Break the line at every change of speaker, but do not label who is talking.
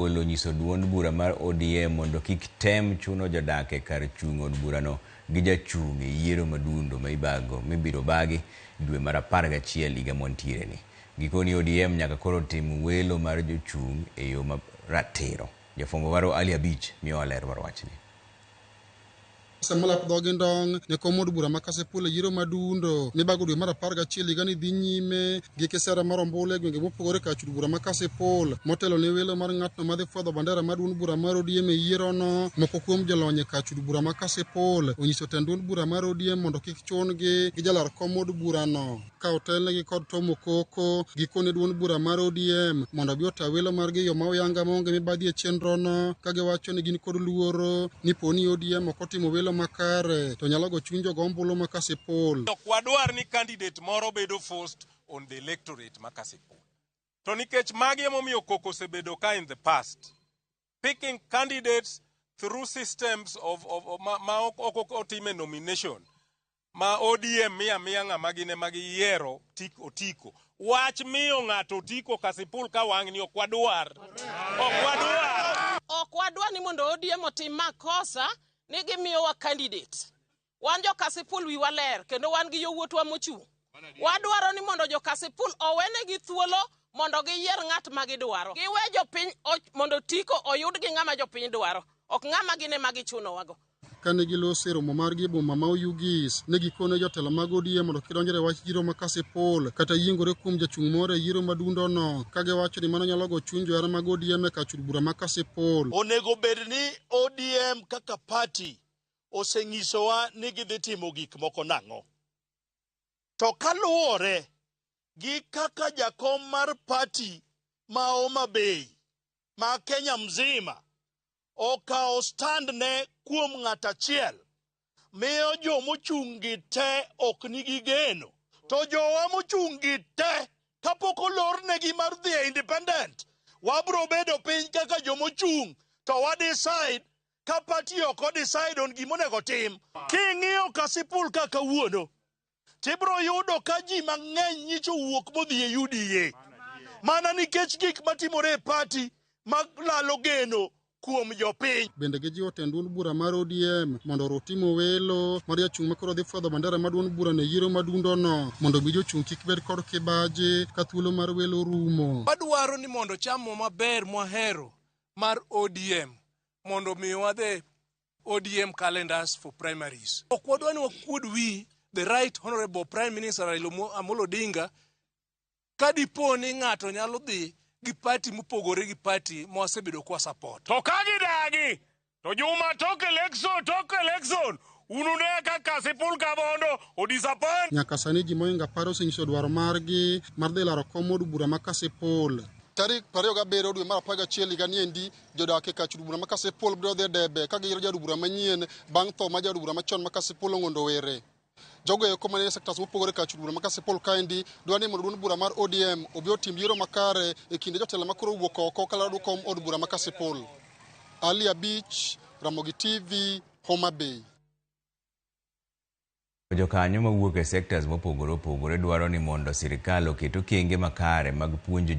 Duol onyiso duond bura mar ODM mondo kik tem chuno jodak e kar chung' od burano gi jachung' e yiero madundo ma ibago mibiro bagi dwe mar 11 higa mwantiere ni. Gikoni ODM nyaka koro tim welo mar jochung' e yo ma ratiro. Jafwambo marwa Ali Abich miyowa ler mar wachni.
Osemalap dhogi ndong' ne kom od bura ma Kasipul e yiero madundo mibago dwe mar 11 higani dhi nyime gi kisera mar ombulu e gwenge mopogore kar od bura ma Kasipul motelo ne welo mar ng'atno madhi fwadho bandera mar duond bura mar ODM e yierono. Moko kuom jolony e kar od bura ma Kasipul onyiso tend duond bura mar ODM mondo kik chun-gi gi jalar kom od burano ka otelnegi kod Tom Okoko. Gikone duond bura mar ODM mondo obi ota welo margi e yo ma oyanga maonge mibadhi e chenrono, ka giwacho ni gin kod luoro ni po ni ODM ok otimo welo makare to nyalo go chuny jogo ombulu ma Kasipul.
Ok wadwar ni candidate moro bedo forced on the electorate ma Kasipul. To nikech magi emomiyo koko osebedo ka in the past. Picking candidates through systems of ma ok otime nomination. Ma ODM miya miya ng'ama gin ema giyiero tik otiko. Wach miyo ng'ato otiko Kasipul ka wang'ni ok wadwar. Ok wadwar.
Ok wadwar ni mondo ODM otim makosa ni gimiyowa candidate. Wan jo Kasipul wiwa ler kendo wan gi yowuotwa mochung'. Wadwaro ni mondo jo Kasipul owenegi thuolo mondo giyier ng'at ma gidwaro. Giwe jopiny mondo otiko oyud gi ng'ama jopiny dwaro, ok ng'ama gin ema gichunowago.
Kane giloso e romo margi e boma ma Oyugis, ne gikone jotelo mag ODM mondo kik donjre e wach yiero ma Kasipul kata yiengore kuom jachung' moro e yiero madundono, ka giwacho ni mano nyalo go chuny johera mag ODM e kar od bura ma Kasipul.
Onego bed ni ODM kaka party osenyisowa ni gidhi timo gik moko nang'o. To kaluwore gi kaka jakom mar party ma Homa Bay ma Kenya mzima okawo stand ne kuom ng'at achiel, miyo jomochung' gi te ok nigi geno. To jowa mochung' gi te kapok olornegi mar dhi e independent, wabro bedo piny kaka jomochung' to wa decide ka party ok o decide on gimonego tim. King'iyo Kasipul ka kawuono, tibro yudo ka ji mang'eny nyicho wuok modhi e UDA. Mana nikech gik matimore e party malalo geno kuom jopiny.
Bende gijiwo tend duond bura mar ODM mondo oriw timo welo mar jachung' ma koro dhi fwadho bandera mar duond bura e yiero madundono mondo omi jochung' kik bed kod kibaji ka thuolo mar welo rumo.
Wadwaro ni mondo chama maber mwahero mar ODM mondo omiwa the ODM calendars for primaries. Ok wadwa ni wakuod wi the right honorable Prime Minister Raila Amolo Odinga ka dipo ni ng'ato nyalo dhi gi party mopogore gi party ma wasebedo kwa support.
To ka gidagi, to juma tok election, tok election, unune ka Kasipul Kabondo o disappoint.
Nyaka sani ji mohingo 10 osenyiso dwaro margi mar dhi laro kom od bura ma Kasipul. Tarik 27 dwe mar 11 higa niendi, jodak e kar od bura ma Kasipul biro dhi e debe ka giyiero jaod bura manyien bang' tho mar jaod bura machon ma Kasipul Ong'ondo Were. Jogo eko manie sectors mopogore kar od bura ma Kasipul kaendi dwa ni mondo duond bura mar ODM obi otim yiero makare e kinde jotelo ma koro owuok oko kalaro kom od bura ma Kasipul. Ali Abich, Ramogi TV, Homa Bay.
Jokanyo mawuok e sectors mopogore opogore dwaro ni mondo sirikal oket okenge makare mag puonjo.